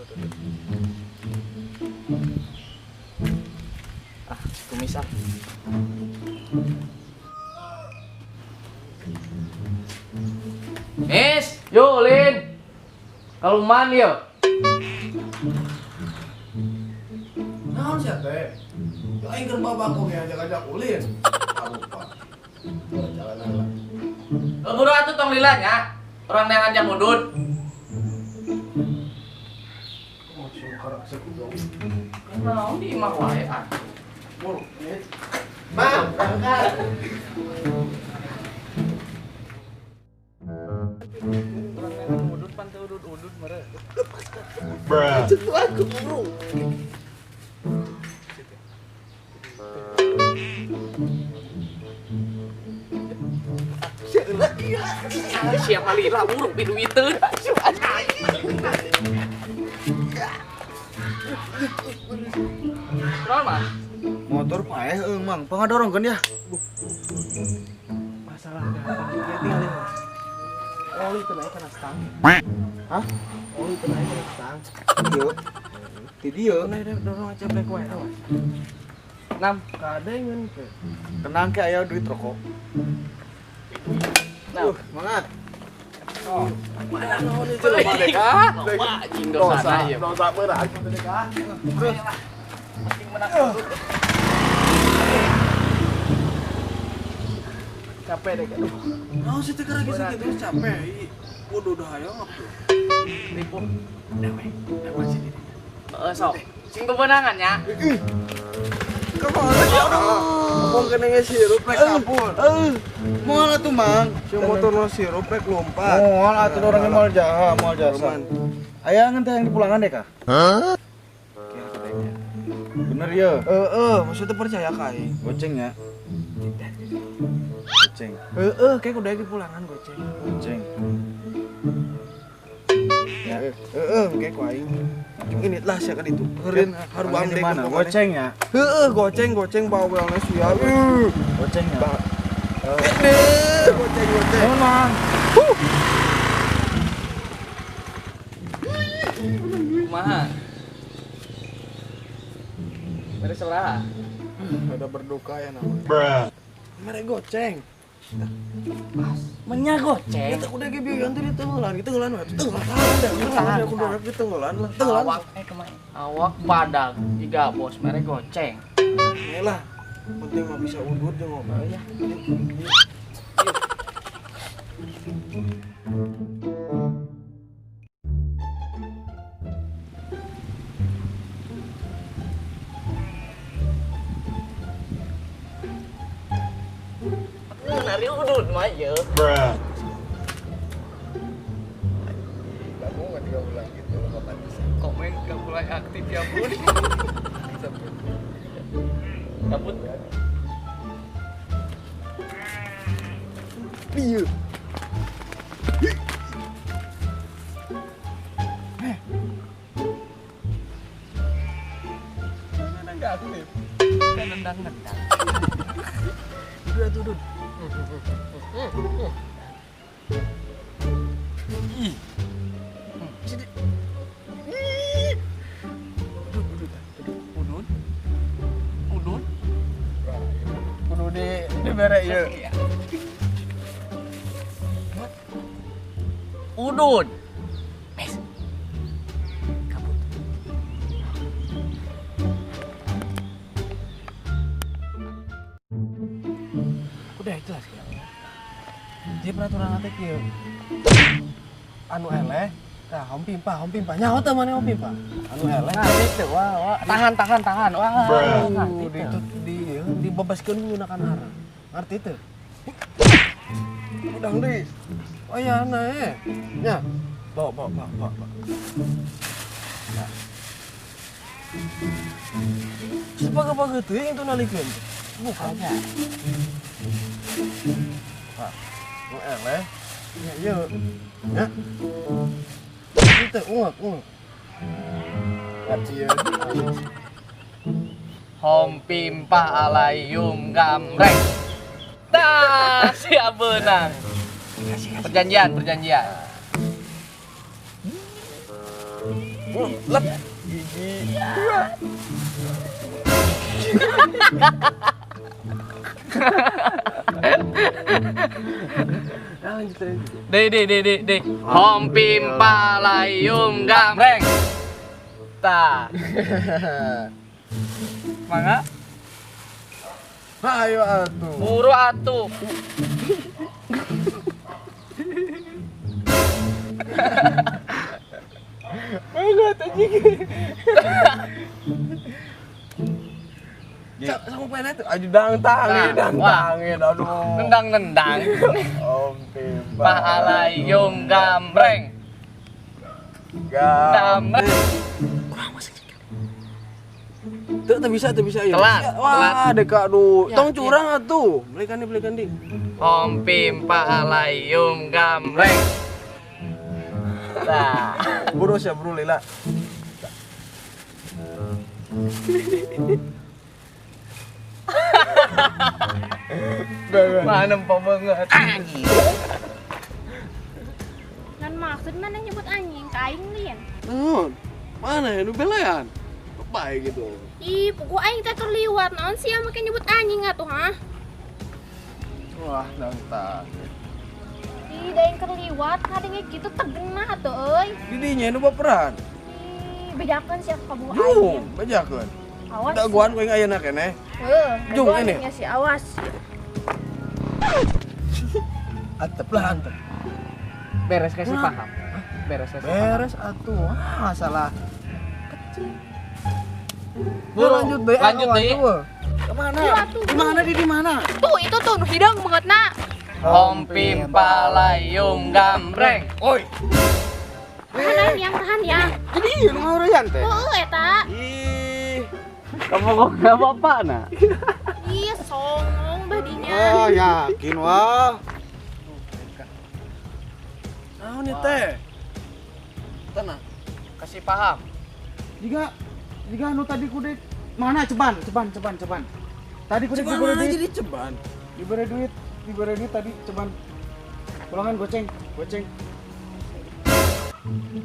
Udut. Ah, kumis ah. Mis, yo Lin. Kaluman yo. Naon sia teh? Yo aing keur babako ge ajak-ajak ulin. Ah, lupa. Oh, jalan lah. Buru atuh tong lila nya. Orang neangan jam udud. Oh, sing karak sekutu. Naon di imah wae ah. Buru. Mang, berangkat. Orang neangan udud pan teu udud-udud mere. Bruh. Itu aku buru. Siapa lila buruk piduiteun. Naon mah? Motor paeh euy Mang, pangadorongkeun ya. Masalah gampang juga tinggal ya, Mas. Oli teu naik kana stang. Hah? Oli teu naik kana stang. Dieu. Ti dieu. Naik dorong aja black wae awas. Nam, Kadengeun teh. Tenang ke aya duit rokok. Nam. Semangat. Oh. Mana Naon itu loba dek ah? Loba anjing dosana ieu. Dosa berat teh dek ah. Terus penting menang. Capek deh aduh. Naon sih teh keur lagi sakit terus capek. Ih, Waduh udah hayang atuh. Ripuh. Damai, damai sih dirinya. Heeh sok. Sing bebenangan nya. Kemana sih? Ngomong kena nge sirup rek kapur. Moal atuh Mang. Si motor no sirup rek lompat. Moal atuh orangnya moal jaha, moal jasa. Aya ngan teh yang dipulangan deh kah? Bener ya? Heeh, maksudnya percaya ka aing. Goceng ya? Goceng. Heeh, kayak udah pulangan goceng. Goceng. Ya, heeh, kayak ku aing. Ini lah sia kan itu. Heureun haruang di dek mana? Goceng ya? Heeh, goceng goceng bawelna sia. Goceng ya? Gede, goceng goceng. Nuhun, Mang. Kumaha? Mere sabaraha? Ada berduka ya namanya. Mere goceng. Menya goceng. Eta udah ge bieu teh ditenggelan, ditenggelan we. Tenggelan, aku udah ditenggelan lah. Tenggelan. Awak kemarin. Awak badag tiga bos mere goceng. Ini lah. Penting mah bisa udut jeung ngobrol. Ya. Nari udut mah ye. Kamu nggak 3 bulan gitu, kapan bisa? Komen gak mulai aktif ya bun. Kabut. Iya. Mana nggak aktif? Kan nendang-nendang. Udah tuh, Dun. Ih. Ih. Udut, udut, Udut. Udut. Kudu di dibere ieu. Udut. Mes. Kabut. Udah jelas ya. Jadi peraturan teh kieu. Anu eleh, tah hom pimpah. Nyaho teh maneh hom pimpah? Anu eleh. Nah, itu wah, wah. Tahan, tahan, tahan. Wah. Di itu di dibebaskeun menggunakan arang. Ngerti teu? Udang deui. Oh ya nah. Nya. Bawa, bawa, bawa, bawa. Nah. Sepaga-paga teuing itu nalikeun. Bukan. Pak, nu eleh. Ya ieu. Ya. Itu ungek, ungek. Ngerti Hom pimpah alayum gamreng. Tah, siap benang. Perjanjian, perjanjian. Lep. Hiji, dua. Deh deh deh deh deh. Hom pim palayum gambreng. Ta. Mangga. Ayo atuh. Buru atuh. Banget anjing. Sama pena itu aju dang tangin, aduh. Nendang-nendang. Om pim palayum gambreng. Gambreng. Kurang masuk sekali. Teu bisa ya. Telat. Wah, deka aduh. Tong curang atuh. Belikan di. Om pim palayum gambreng. Nah, buru sia buru lila. Mana empok banget. Anjing. Nan maksud mana nyebut anjing ka aing lin. Naon? Mana ya nu belean? Baik gitu. Ih, puguh aing teh keur liwat naon sih make nyebut anjing atuh, hah? Wah, nangta. Ih, da aing keur liwat kadenge kitu tegenah atuh euy. Di dinya nu baperan. Ih, bejakeun sia ka buah aing. Jung, bejakeun. Awas. Daguan ku aing ayeuna keneh. Heuh, jung ini. Nya si awas. Antep lah antep. Beres kasih paham. Beres kasih. Beres atuh. Wah, salah. Kecil. Buru, lanjut deui. Lanjut deui. Kemana? Di mana di mana? Tuh, itu tuh nu hidung bangetna. Om pim palayum gambreng. Oi. Tahan yang tahan ya. Jadi ieu nu ngahurayan teh. Heuh eta. Ih. Kamu kok enggak apa-apa nah? Ih, songong badinya. Oh, yakin wah. Naon ieu teh? Tenang. Kasih paham. Jika anu tadi kudu mana ceban. Tadi kudu diberi duit. Jadi ceban. Diberi duit tadi ceban. Pulangan goceng.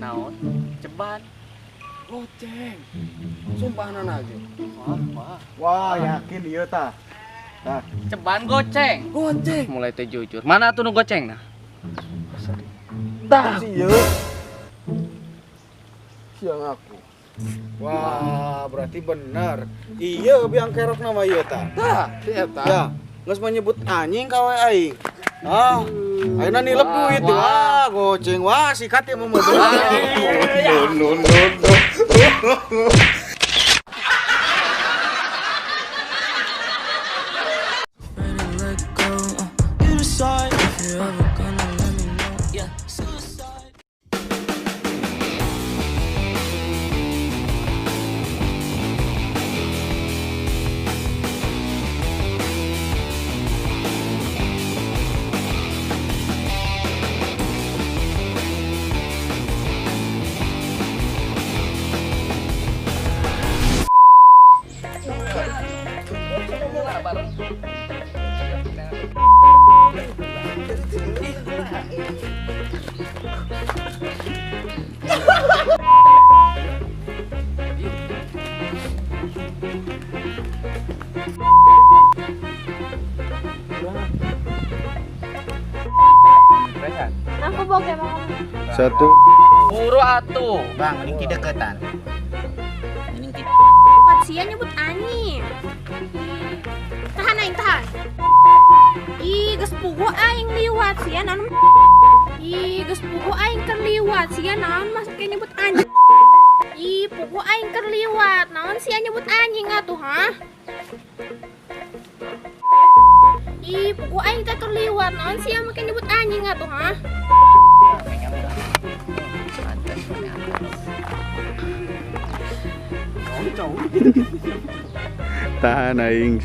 Naon? Ceban. Goceng. Sumpah nana aja. Wah, yakin ieu tah. Tah. Ceban goceng. Goceng. Mulai teh jujur. Mana atuh nu goceng nah? Tah si ieu. Siang aku. Wah, berarti benar. Iya, biang kerok nama ieu tah. Tah, si eta. Ya, geus menyebut anjing ka we aing. Ah, ayeuna nilep duit. Wah, goceng. Wah, sikat ieu mah. No. Aku boge mau. Satu. Buru atuh. Bang, mending tidak deketan. Mending tidak. Sia nyebut anjing. Tahan aing tahan. Ih, geus puguh aing liwat sia naon. Ih, geus puguh aing keur liwat sia naon mas kayak nyebut anjing. Ih, puguh aing keur liwat naon sia nyebut anjing atuh, hah? Ih, puguh aing teh keur liwat naon sia make nyebut anjing atuh, hah? Tahan aing.